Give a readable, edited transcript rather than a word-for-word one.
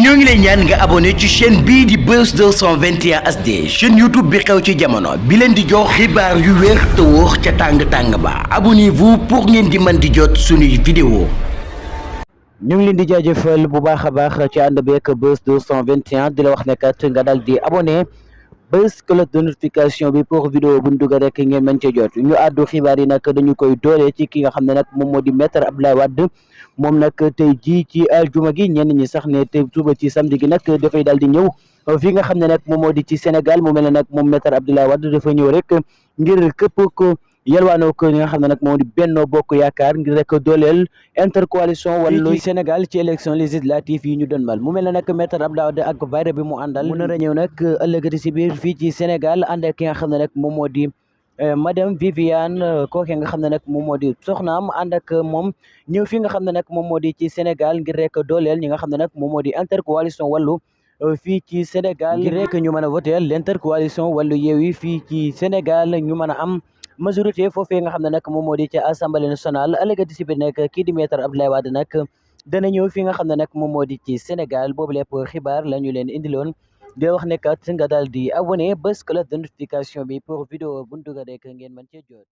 ñoo ngi lay ñaan nga abonné ci chaîne bii di Buzz 221 HD chaîne YouTube bi xew ci jamono bi leen di jox xibaar yu wér te wóor ca tàng-tàng ba abonnez-vous pour ngeen di mën di jot suñuy vidéo. ñu ngi leen di jaajëfal bu baax a baax ci ànd beeg Buzz 221 di la wax ne kat nga daal di abonné bës cloche de notification bi pour vidéo bu ñu dugg rek ngeen mën cee jot ñu àddu xibaar yi nag dañu koy doole ci ki nga xam ne nag moom moo di maître Abdoulaye Wade moom nag tey jii ci aljuma gi ñenn ñi sax ne tey suba ci samedi gi nag dafay daal di ñëw fi nga xam ne nag moom moo di ci Sénégal mu mel ne nag moom maître Abdoulaye Wade dafa ñëw rek ngir képp ko yelwaanoo ko ñi nga xam ne nag moom di Benno Bokk Yaakaar ngir rek dooleel intercoalition wàllu Sénégal ci élection législative yi ñu doon mal mu mel ne nag maître Abdoulaye Wade ak bayre bi mu àndal mu nar a ñëw nag ëllëgati si biir fii ci Sénégal ànd ak ki nga xam ne nag moom moo di madame Viviane kooke nga xam ne nag moom moo di soxnaam ànd ak moom ñëw fi nga xam ne nag moom moo di ci Sénégal ngir rek dooleel ñi nga xam ne nag moom moo di intercoalition wàllu fii ci Sénégal ngir rek ñu mën a voter l'intercoalition wàllu Yewwi fii ci Sénégal ñu mën a am majorité foofee nga xam ne nag moom moo di ci assemblée nationale ëllëgati si biir nag kii di maître Abdoulaye Wade nag dana ñëw fi nga xam ne nag moom moo di ci Sénégal boobu lépp xibaar la ñu leen indiloon di wax ne kat nga daal di abonné bës cloche de notification bi pour vidéo bu ñu dugal rek ngeen mën cee jot.